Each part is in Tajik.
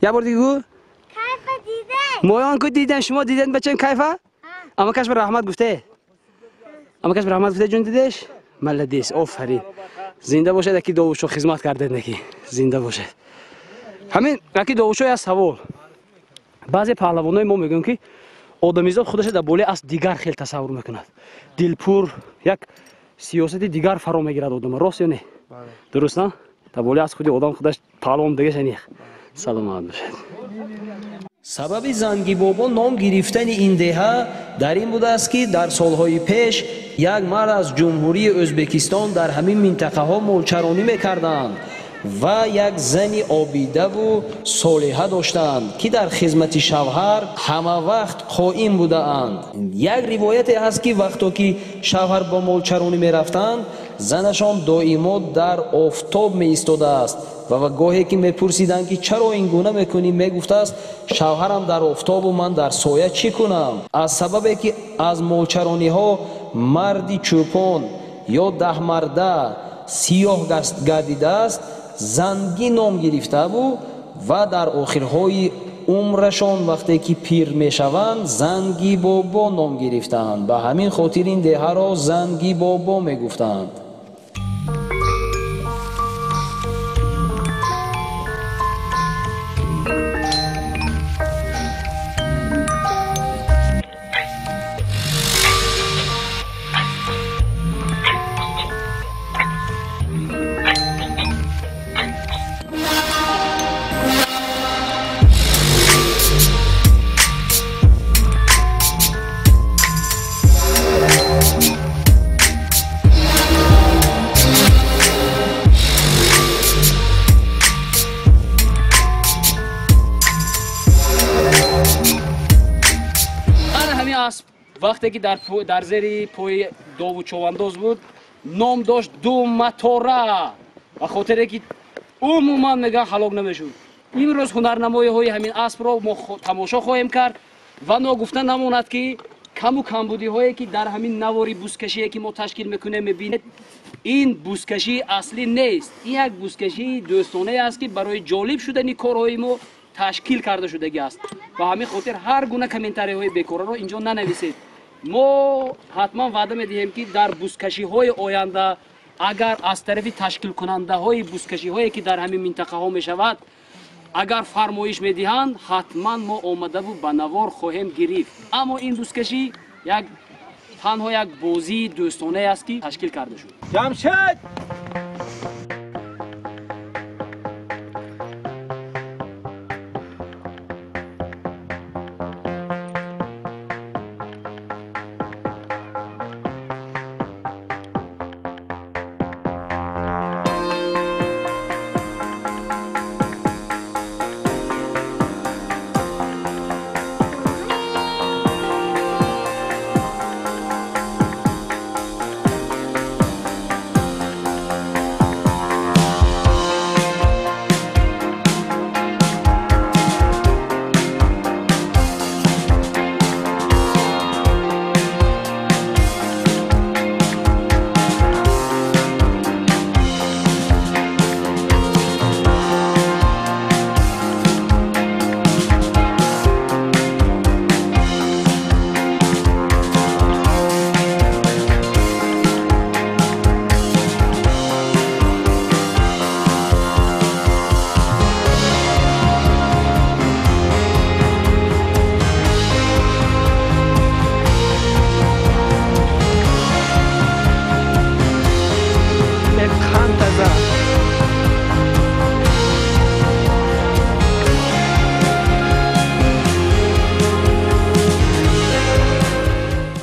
Як бор дига гӯ. Кайфа дидем. Моён ку дидем, шумо дидед бачаем кайфа? Ама каш ба раҳмат гуфте? Ама каш ба раҳмат гуфте ҷон дидеш? Молодец, офарин. Зинда бошед, аки довушо хизмат кардед неки. Зинда бошед. Ҳамин аки довушо як савол. Баъзе паҳлавонои мо мегӯянд ки одамизод худашро дар болои асп дигар хел тасаввур мекунад. Дилпур як сиёсати дигар фаро мегирад одама. Рост ё не? Дуруст, на? Дар болои асп худи одам худаш паҳлавон дигаша нех. Саломат бошед. Сабаби Зангибобо ном гирифтани ин деҳа дар ин будааст ки дар солҳои пеш як мард аз ҷумҳурии Ӯзбекистон дар ҳамин минтақаҳо молчаронӣ мекарданд ва як зани обидаву солиҳа доштанд ки дар хизмати шавҳар ҳама вақт қоим будаанд. Як ривояте ҳаст ки вақто ки шавҳар бо молчаронӣ мерафтанд, занашон доимо дар офтоб меистодааст ва гоҳе ки мепурсиданд ки чаро ин гуна мекунӣ, мегуфтааст шавҳарам дар офтобу ман дар соя чӣ кунам? Аз сабабе ки аз молчарониҳо марди чӯпон ё даҳмарда сиёҳ гардидааст, зангӣ ном гирифтаву ва дар охирҳои умрашон вақте ки пир мешаванд Зангибобо ном гирифтаанд. Ба ҳамин хотир ин деҳаро Зангибобо мегуфтанд. Вақте ки дар зери пои дову човандоз буд, ном дошт Думатора, ба хотире ки умуман мегӯянд ҳалок намешуд. Имрӯз ҳунарнамоиҳои ҳамин аспро мо тамошо хоҳем кард ва ногуфта намонад ки каму камбудиҳое ки дар ҳамин навори бузкашие ки мо ташкил мекунем мебинед, ин бузкашии аслӣ нест. Ин як бузкашии дӯстонае аст ки барои ҷолиб шудани корҳои мо ташкил карда шудагӣ аст. Ба ҳамин хотир ҳар гуна комментариҳои бекораро инҷо нанависед. Мо ҳатман ваъда медиҳем ки дар бузкашиҳои оянда агар аз тарафи ташкилкунандаҳои бузкашиҳое ки дар ҳамин минтақаҳо мешавад, агар фармоиш медиҳанд, ҳатман мо омадаву ба навор хоҳем гирифт. Аммо ин бузкашӣ як танҳо як бозии дӯстонае аст ки ташкил карда шуд. Ҷамшед!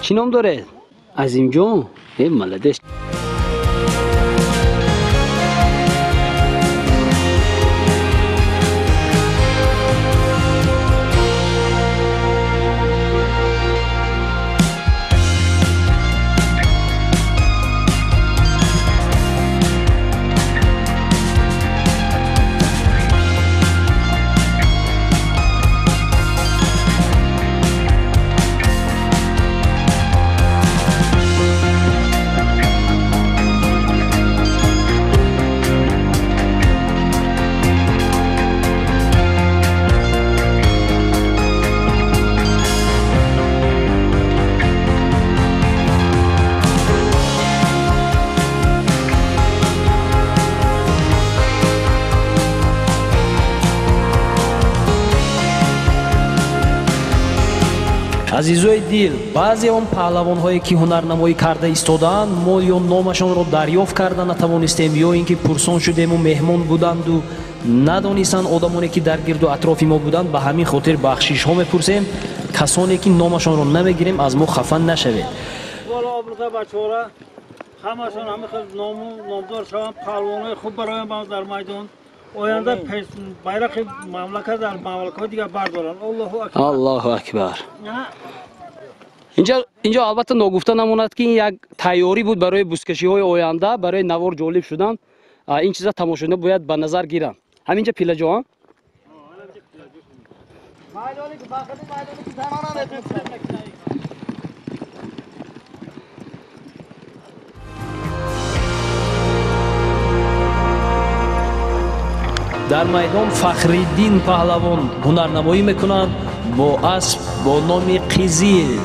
Чӣ ном доред? Азимҷон? Э, молодец. Азизои дил, баъзе он паҳлавонҳое ки ҳунарнамоӣ карда истодаанд, мо ё номашонро дарёфт карда натавонистем, ё ин ки пурсон шудему меҳмон буданду надонистанд одамоне ки дар гирду атрофи мо буданд. Ба ҳамин хотир бахшишҳо мепурсем. Касоне ки номашонро намегирем, аз мо хафа нашавед. Ҳамашон ҳама хел ному номдор шаванд, паҳлавонҳои хуб бароянд дар майдон. Оянда байрақи мамлакат дар мамлакатҳои дигар бардоранд. Аллоҳу акбар. Аллоҳу акбар. Инҷо албатта ногуфта намонад ки ин як тайёрӣ буд барои бузкашиҳои оянда, барои навор ҷолиб шудан. Ин чиза тамошобино бояд ба назар гиранд. Ҳаминҷа пилаҷо, а? Дар майдон Фахриддин паҳлавон ҳунарнамоӣ мекунанд бо асп бо номи Қизил.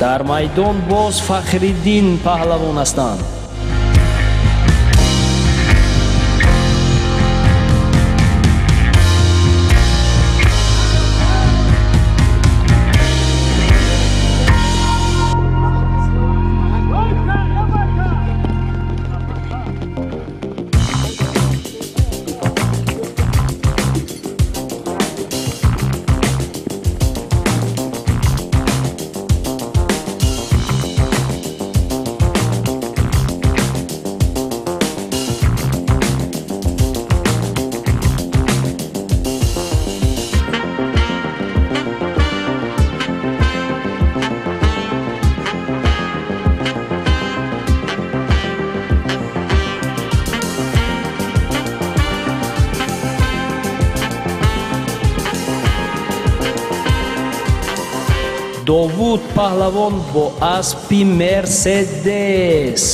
Дар майдон боз Фахриддин паҳлавон ҳастанд. Довуд паҳлавон бо аспи Мерседес.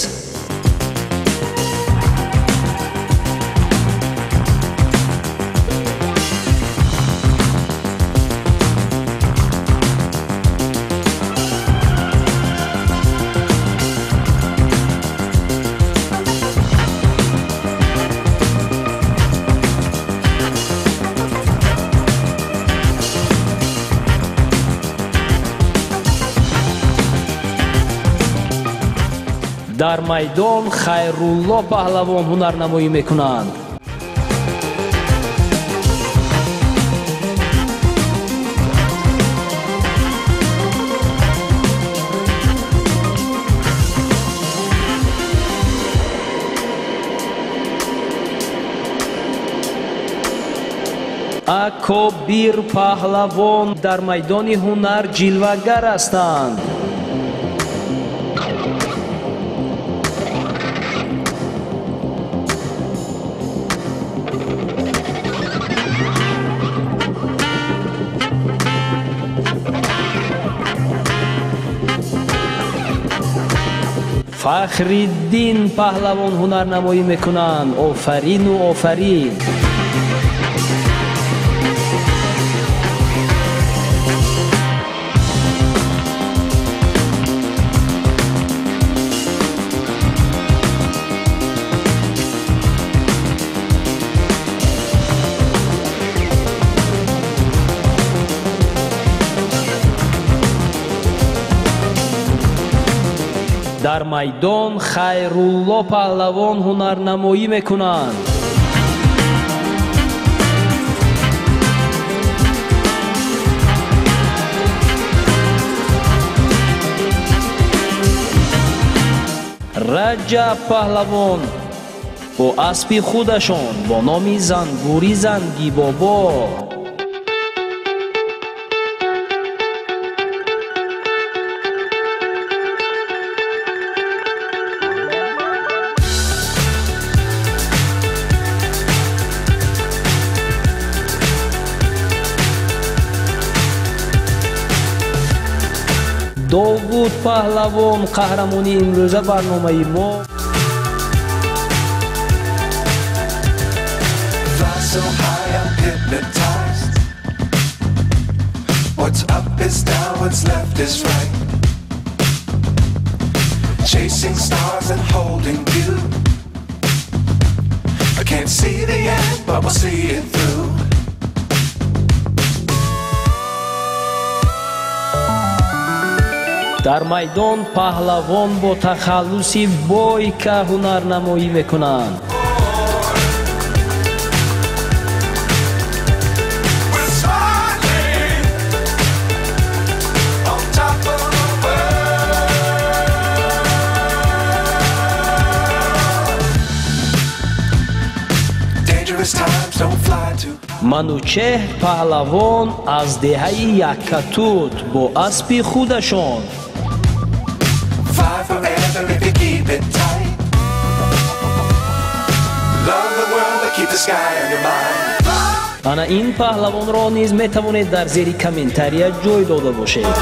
Дар майдон Хайрулло паҳлавон ҳунарнамоӣ мекунанд. Акобир паҳлавон дар майдони ҳунар ҷилвагар ҳастанд. Фахриддин паҳлавон ҳунарнамоӣ мекунанд. Офарину офарин. Дар майдон Хайрулло паҳлавон ҳунарнамоӣ мекунанд. Раҷаб паҳлавон бо аспи худашон бо номи Занбури Зангибобо. Довуд паҳлавон қаҳрамони имрӯза барномаи мо. So high, I'm hypnotized. What's up is down, what's left is right. Chasing stars and holding you. I can't see the end, but we'll see it through. Дар майдон паҳлавон бо тахаллуси Бойка ҳунарнамоӣ мекунанд. Манучеҳр паҳлавон аз деҳаи Яккатут бо аспи худашон. Ана ин паҳлавонро низ метавонед дар зери комментария ҷой дода бошед.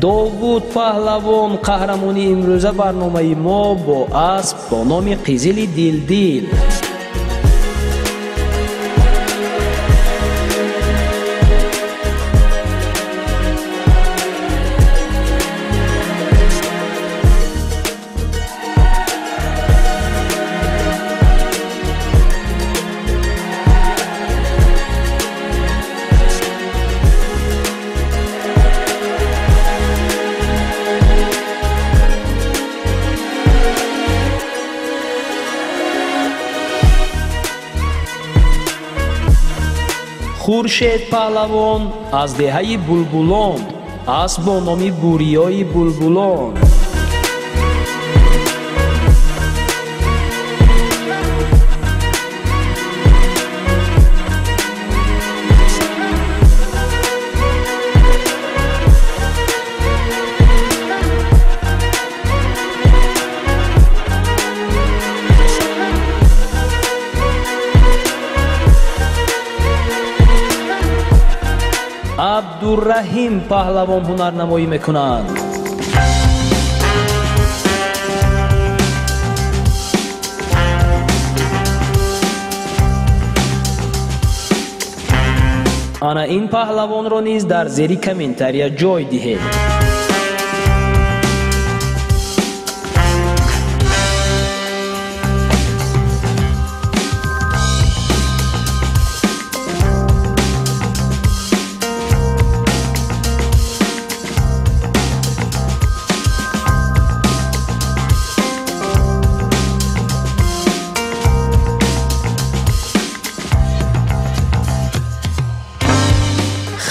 Довуд паҳлавон қаҳрамони имрӯза барномаи мо бо асп бо номи Қизили Дилдил. Хуршед паҳлавон аз деҳаи Булбулон, асп бо номи Буриёи Булбулон. Абдурраҳим паҳлавон ҳунарнамоӣ мекунанд. Ана ин паҳлавонро низ дар зери комментария ҷой диҳед.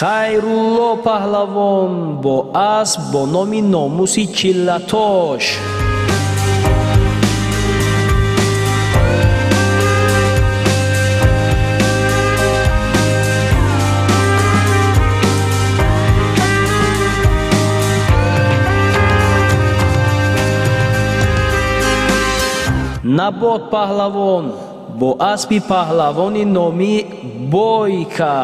Хайрулло паҳлавон бо асп бо номи Номуси Чиллатош. Набот паҳлавон бо аспи паҳлавони номи Бойка.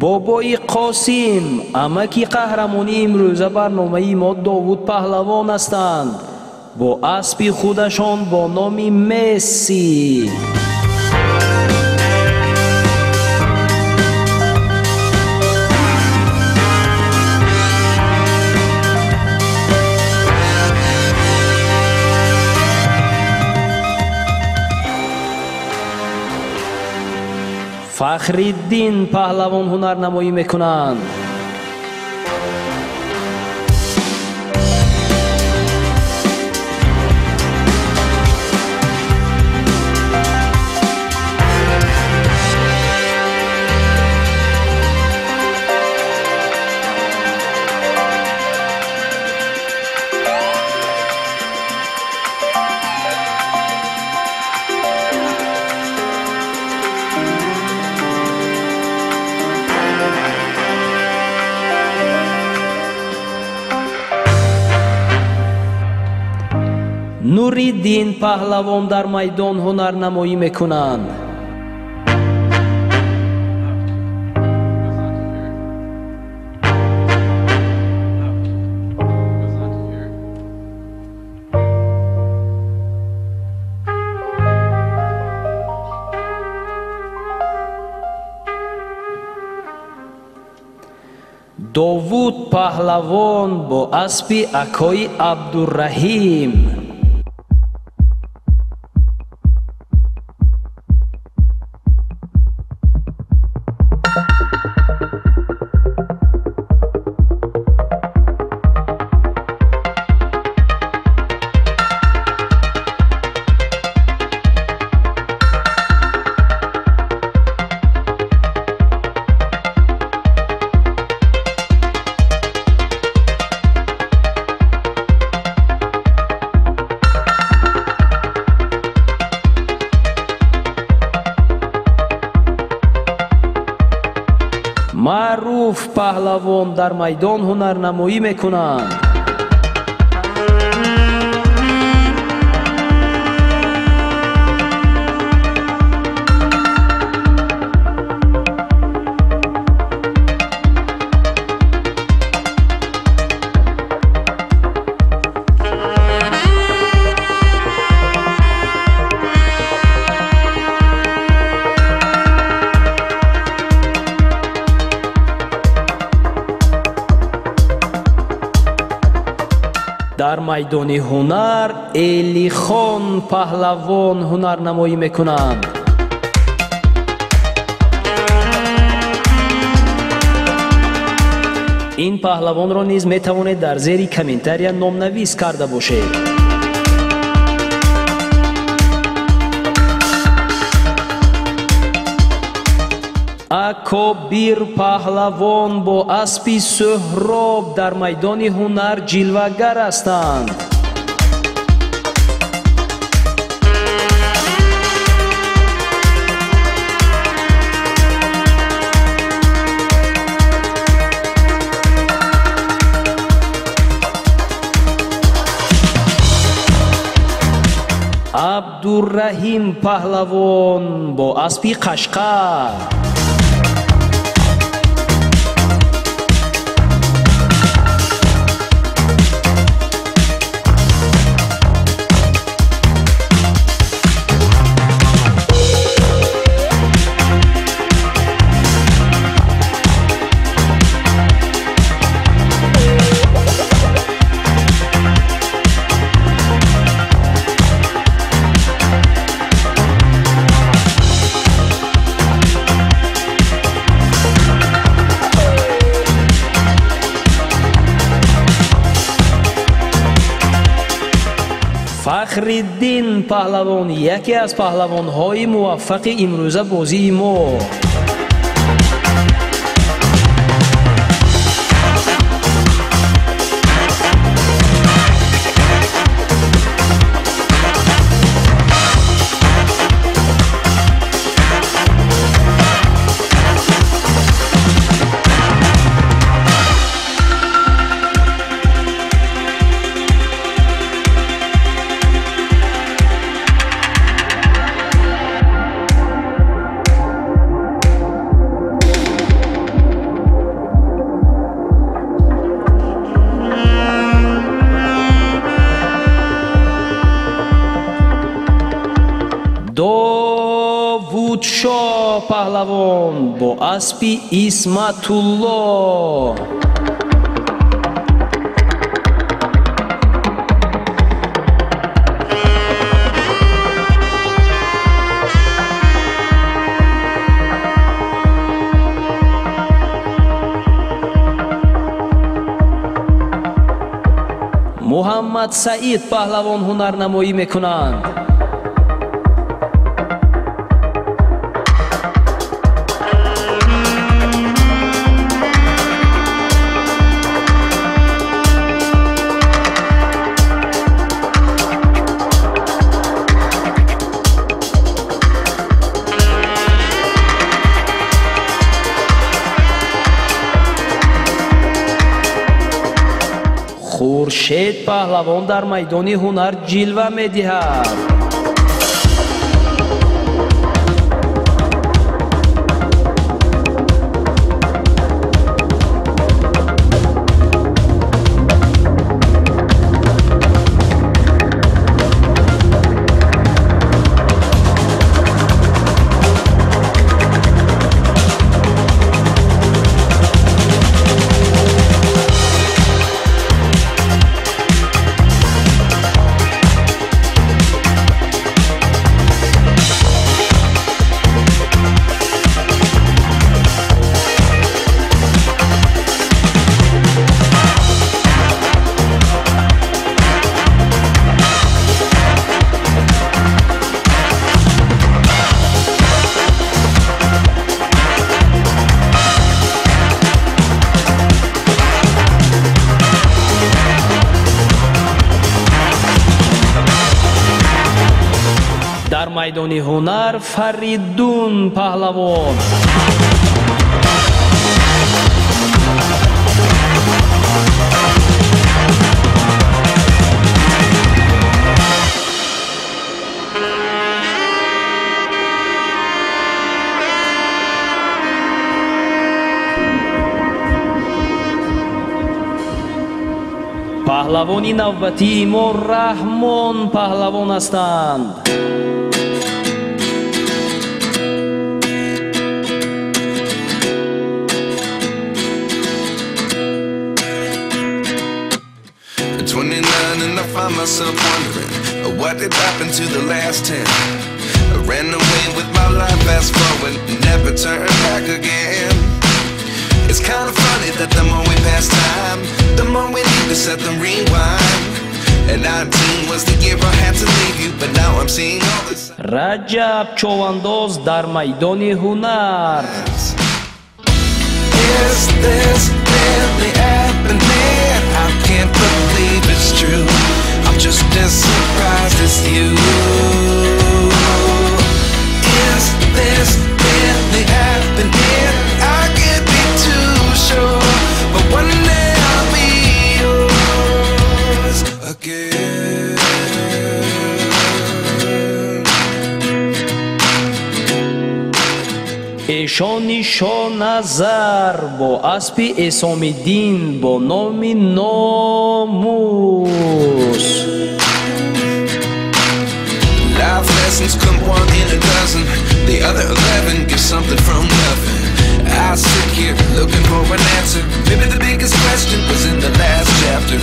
Бобои Қосим, амаки қаҳрамони имрӯза барномаи мо Довуд паҳлавон ҳастанд бо аспи худашон бо номи Месси. Фахриддин паҳлавон ҳунарнамоӣ мекунанд. Нуриддин паҳлавон дар майдон ҳунарнамоӣ мекунанд. Довуд паҳлавон бо аспи акои Абдурраҳим. Маъруф паҳлавон дар майдон ҳунарнамоӣ мекунанд. Дар майдони ҳунар Элихон паҳлавон ҳунарнамоӣ мекунанд. Ин паҳлавонро низ метавонед дар зери комментария номнавис карда бошед. Акобир паҳлавон бо аспи Суҳроб дар майдони ҳунар ҷилвагар ҳастанд. Абдурраҳим паҳлавон бо аспи Қашқар. Фахриддин паҳлавон яке аз паҳлавонҳои муваффақи имрӯза бозии мо. Довудшо паҳлавон бо аспи Исматулло. Муҳаммад Саид паҳлавон ҳунарнамоӣ мекунанд. Хуршед паҳлавон дар майдони ҳунар ҷилва медиҳад. Дар майдони ҳунар Фаридун паҳлавон. Паҳлавони навбатии мо Раҳмон паҳлавон ҳастанд. At 29 and I find myself wondering what did happen to the last 10. I ran away with my life, fast forward, never turn back again. It's kind of funny that the more we pass time, the more we need to set the rewind. And 19 was the year I had to leave you, but now I'm seeing all the signs. Раҷаб Човандоз дар майдони ҳунар. Is this really happening? I can't believe it's true. I'm just as surprised as you. Is this really happening? I can't be too sure, but one day I'll be yours again. Эшони Шоназар бо аспи Эсомиддин бо номи Номус. Life lessons come one in a dozen. The other 11 give something from nothing. I sit here looking for an answer. Maybe the biggest question was in the last chapter.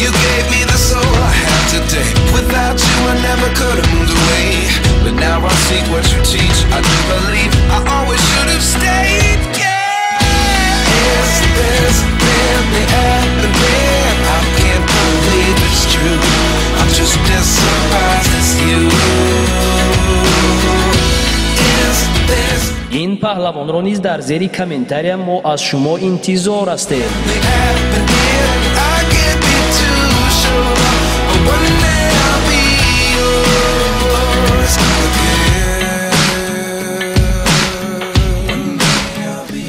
You gave me the soul I have today. Without you I never could have moved away. But now I see what you teach. I do believe I always should have stayed. Yeah. Is this really happening? I can't believe it's true. I'm just as surprised as you. Is this Ин паҳлавонро низ дар зери комментария мо аз шумо интизор ҳастем. really happening? I can't be too sure, but one day I'll be yours again. One day I'll be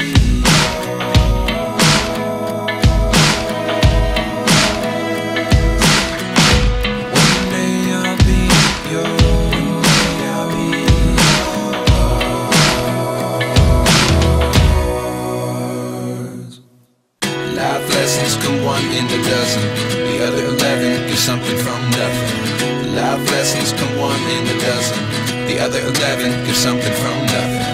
One day I'll be yours. One day I'll be yours. Life lessons come one in a dozen. The other 11 give something from nothing. Life lessons come one in a dozen. The other 11 give something from nothing.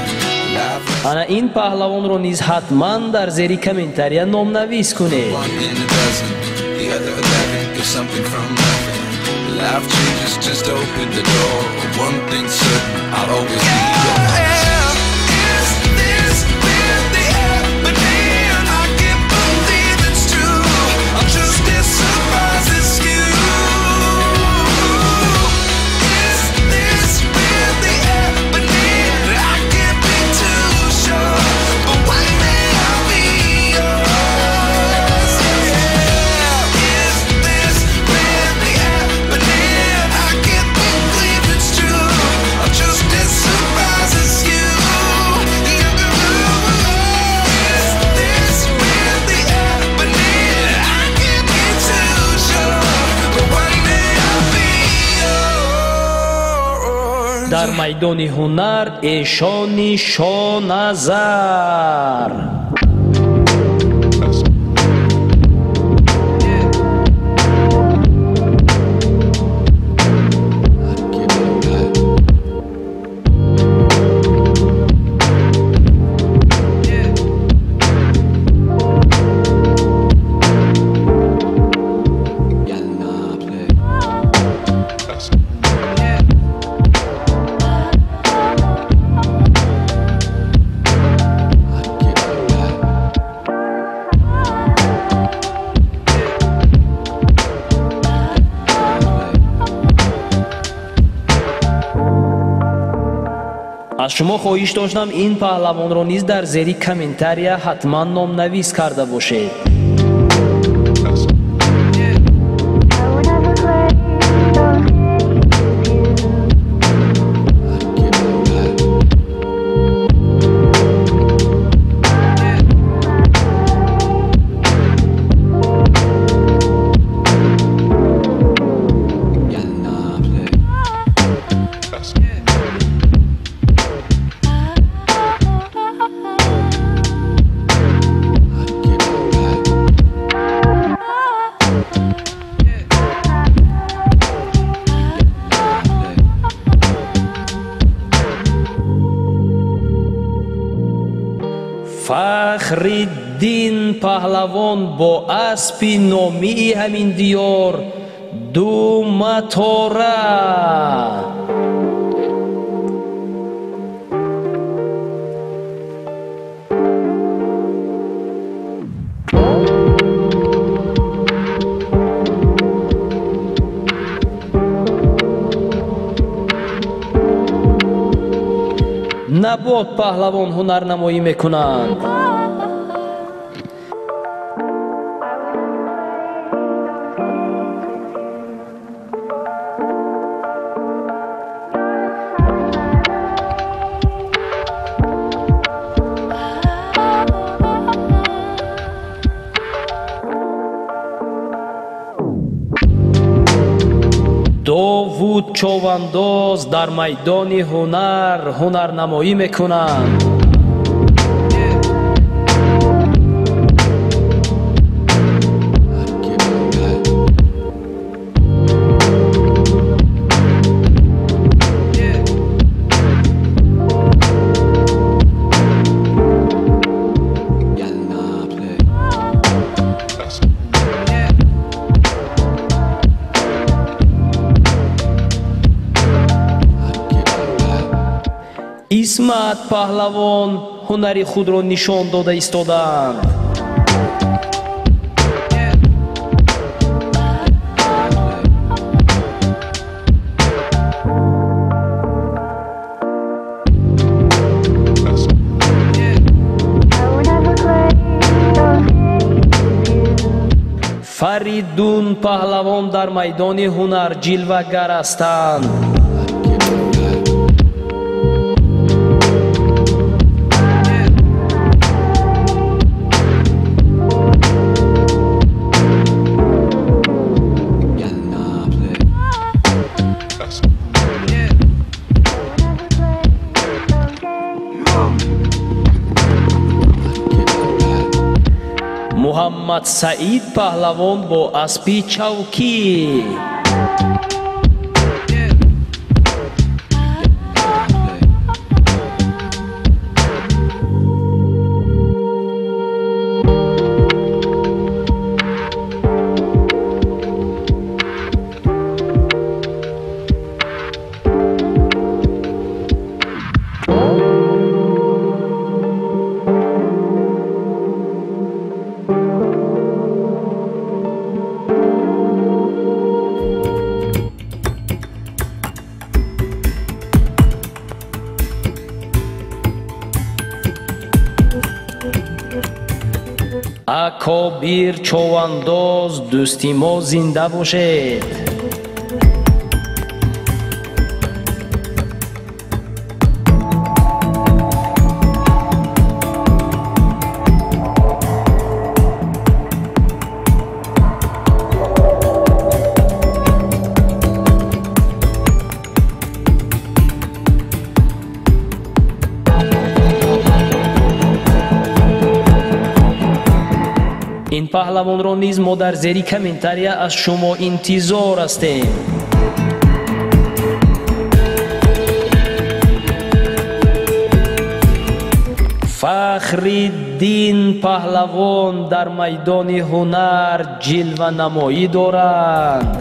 Life Ана ин паҳлавонро низ ҳатман дар зери комментария номнавис кунед. one in a dozen. The other 11 give something from nothing. Life changes, just open the door. One thing's certain, I'll always be yours. Is this really happening? I can't believe it's true. I'm just as surprised as you. Is this really happening? I can't be too sure, but one day I'll be yours. Yeah. Is this really happening? I can't believe it's true. I'm just as surprised as you. Is this really happening? I can't be too sure, but one day I'll be yours. Дар майдони ҳунар Эшони Шоназар. Аз шумо хоҳиш доштам ин паҳлавонро низ дар зери комментария ҳатман номнавис карда бошед. Фахриддин паҳлавон бо аспи номии ҳамин диёр Думатора. Набот паҳлавон ҳунарнамоӣ мекунанд. Довуд Човандоз дар майдони ҳунар ҳунарнамоӣ мекунанд. Исмат паҳлавон ҳунари худро нишон дода истодаанд. Фаридун паҳлавон дар майдони ҳунар ҷилвагар ҳастанд. Муҳаммад Саид паҳлавон бо аспи чавкӣ. Акобир Човандоз, дӯсти мо зинда бошед. Ин паҳлавонро низ мо дар зери комментария аз шумо интизор ҳастем. Фахриддин паҳлавон дар майдони ҳунар ҷилванамоӣ доранд.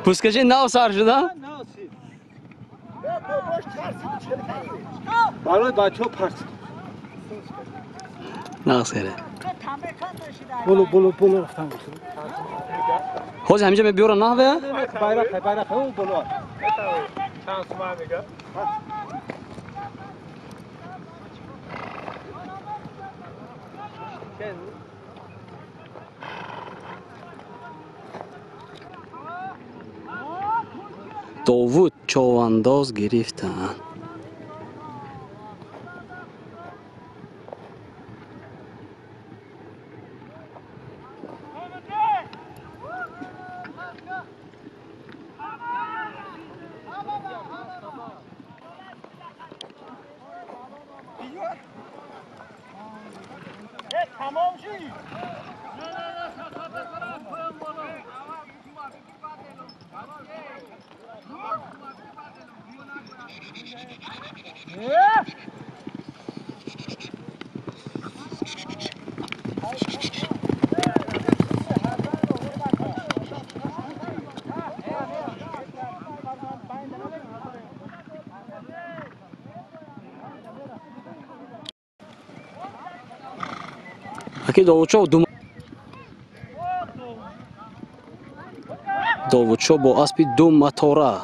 Пускаши нав сар шуда? Барои бачаҳо парт. Нағз карда. Боло боло боло рафтан. Ҳозир ҳаминҷа мебиёрам на ҳавая? Байрақ, байрақ, ӯ боло. Чанд сума мега? Довуд човандоз гирифтанд. Аки Довудшо Довудшо бо аспи ду матора.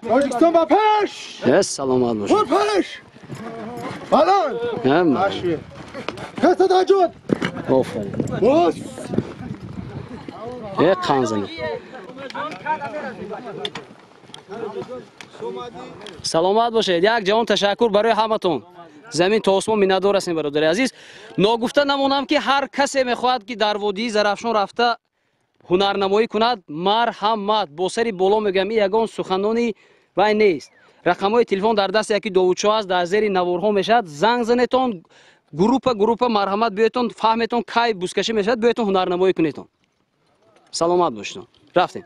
Тоҷикистон ба пеш! Саломат бошед. Пеш! Баланд! Ҷон! Офарин. Боз! Қанзани. Саломат бошед. Як ҷавон ташаккур барои ҳаматон. Замин то осмон миннатдор ҳастем, бародари азиз. Ногуфта намонам, ки ҳар касе мехоҳад, ки дар водии Зарафшон рафта ҳунарнамоӣ кунад, марҳамат, бо сари боло мегӯям, ин ягон суханони вай нест. Рақамҳои телефон дар дасти яки Довудшо аст, дар зери наворҳо мешавад. Занг занетон, группа группа марҳамат биёетон, фаҳметон кай бузкашӣ мешавад, биёетон ҳунарнамоӣ кунетон. Саломат бошедон. Рафтем.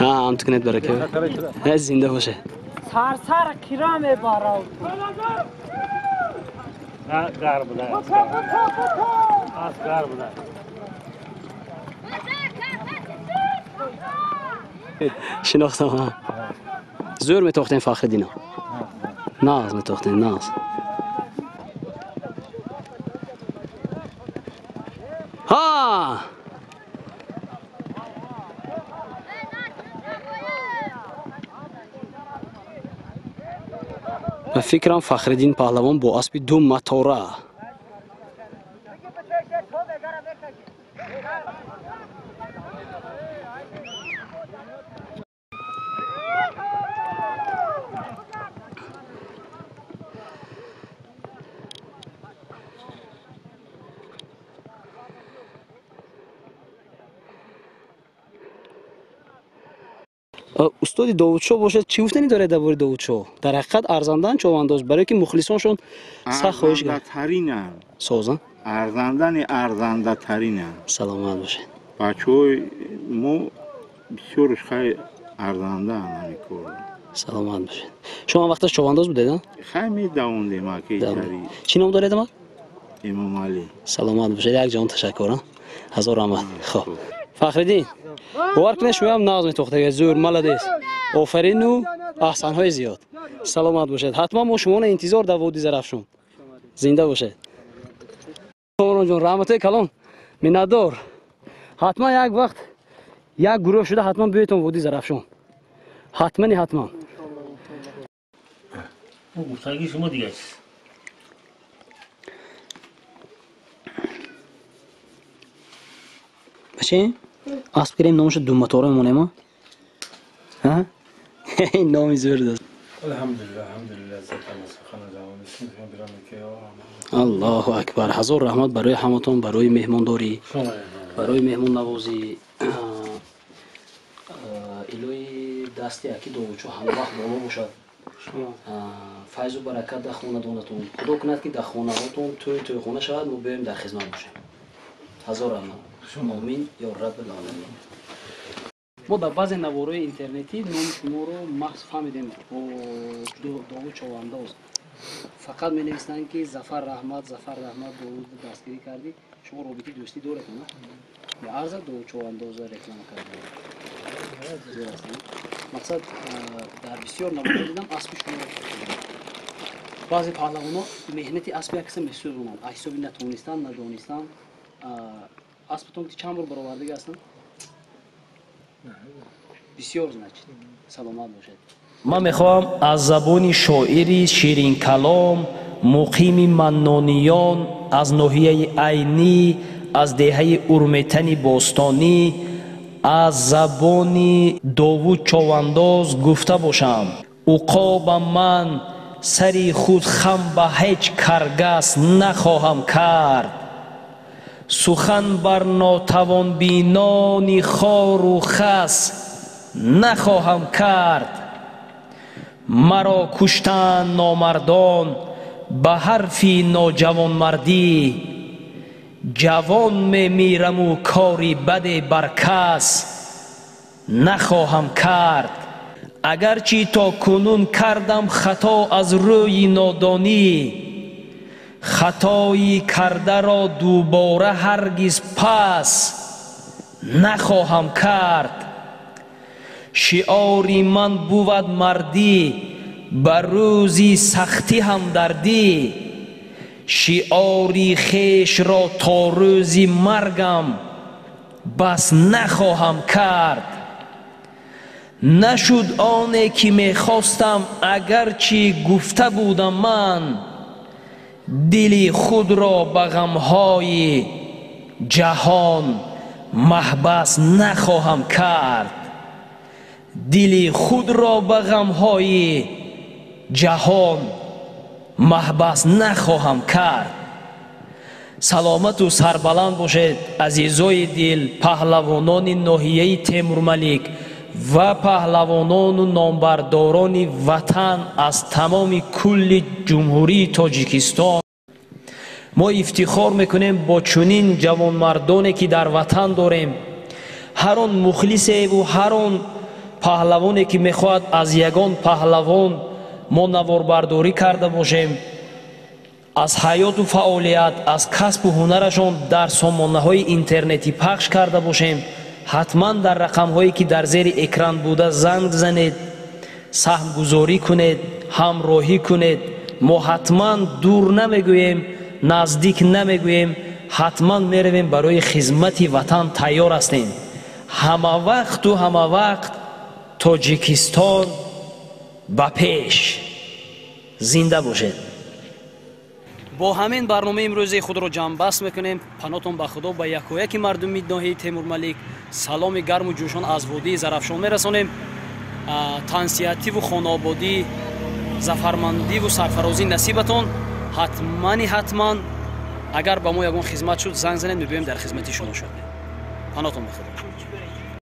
Ҳа, ҳам ту кунед барака. Зинда боше. Сарсар кира мебарад. Гар буда. Аз гар буда. Шинохтам. Зӯр метохтем Фахриддино. Нағз метохтем, нағз. Ҳа! Ба фикрам Фахриддин паҳлавон бо аспи ду матора. Устоди Довудшо бошад, чӣ гуфтанӣ доред дар бораи Довудшо? Дар ҳақиқат арзандан човандоз, барое ки мухлисоншон сахт хоҳиш Арзандатаринанд. Созан? Арзандани арзандатаринанд. Саломат бошед. Бачаҳои мо бисёрш хай арзандаанд ҳамин кор. Саломат бошед. Шумо вақташ човандоз будед, а? Хай медавондем аки тари. Чӣ ном доред ама? Эмомалӣ. Саломат бошед. Як ҷон ташаккур, а? Ҳазор раҳмат. Хоб. Фахриддин, бовар кунед, шумоам нағз метохтага, зӯр, молодец. Офарину аҳсанҳои зиёд. Саломат бошед. Ҳатман мо шуморо интизор дар водии Зарафшон. Зинда бошед. Комронҷон, раҳматои калон, миннатдор. Ҳатман як вақт як гурӯҳ шуда ҳатман биёедтон водии Зарафшон. Ҳатмани ҳатман. Гуфтагии шумо дигар чиз. Бачи? Асп гирем номаша думатора мемонем, а? Номи зӯр даст. Аллоҳу акбар. Ҳазор раҳмат барои ҳаматон, барои меҳмондорӣ, барои меҳмоннавозӣ. Илоҳи дасти аки Довудшо ҳамавақт боло бошад. Файзу баракат дар хонадонатон. Худо кунад, ки дар хонаҳотон тӯй тӯйхона шавад, мо биёем дар хизмат бошем. Ҳазор раҳмат. Омин ё раббил оламин. Мо дар баъзе наворҳои интернетӣ номи шуморо маҳз фаҳмидем бо Довуд Човандоз. Фақат менависанд, ки Зафар раҳмат, Зафар раҳмат, Довуд дастгирӣ кардӣ. Шумо робитаи дӯстӣ доред, на? Меарзад Довуд Човандоза реклама кардан? Мақсад, дар бисёр наворҳо дидам аспи шуморо. Баъзе паҳлавонҳо меҳнати аспи як каса месӯзонанд, аз ҳисоби натонистан, надонистан. Аспатон ки чанд бор баровардагӣ ҳастанд? Бисёр, значит. Саломат бошед. Ман мехоҳам аз забони шоири ширинкалом, муқими Маннониён, аз ноҳияи Айнӣ, аз деҳаи Урметани бостонӣ, аз забони Довуд Човандоз гуфта бошам. Уқоба ман сари худ хам ба ҳеҷ каргас нахоҳам кард. Сухан бар нотавонбинони хору хас нахоҳам кард. Маро куштанд номардон ба ҳарфи ноҷавонмардӣ. Ҷавон мемираму кори баде бар кас нахоҳам кард. Агарчи то кунун кардам хато аз рӯи нодонӣ, хатои кардаро дубора ҳаргиз пас нахоҳам кард. Шиори ман бувад мардӣ, ба рӯзи сахтӣ ҳамдардӣ. Шиори хешро то рӯзи маргам бас нахоҳам кард. Нашуд оне ки мехостам, агарчи гуфта будам ман, дили худро ба ғамҳои ҷаҳон маҳбас нахоҳам кард. Дили худро ба ғамҳои ҷаҳон маҳбас нахоҳам кард. Саломату сарбаланд бошед, азизои дил, паҳлавонони ноҳияи Темурмалик ва паҳлавонону номбардорони ватан аз тамоми кулли Ҷумҳурии Тоҷикистон. Мо ифтихор мекунем бо чунин ҷавонмардоне, ки дар ватан дорем. Ҳар он мухлисеву ҳар он паҳлавоне, ки мехоҳад аз ягон паҳлавон мо наворбардорӣ карда бошем, аз ҳаёту фаъолият, аз касбу ҳунарашон дар сомонаҳои интернетӣ пахш карда бошем, ҳатман дар рақамҳое, ки дар зери экран буда, занг занед, саҳмгузорӣ кунед, ҳамроҳӣ кунед. Мо ҳатман дур намегӯем, наздик намегӯем, ҳатман меравем, барои хизмати ватан тайёр ҳастем. Ҳамавақту ҳамавақт Тоҷикистон ба пеш. Зинда бошед. Бо ҳамин барномаи имрӯзи худро ҷамъбаст мекунем. Панотон ба Худо, ба якояки мардуми ноҳияи Темурмалик саломи гарму ҷӯшон аз водии Зарафшон мерасонем. Тансиҳативу хонаободӣ, зафармандиву сарфарозӣ насибатон. Ҳатмани ҳатман агар ба мо ягон хизмат шуд, занг занед, мебиёем дар хизмати шумо шавем. Панотон ба Худо.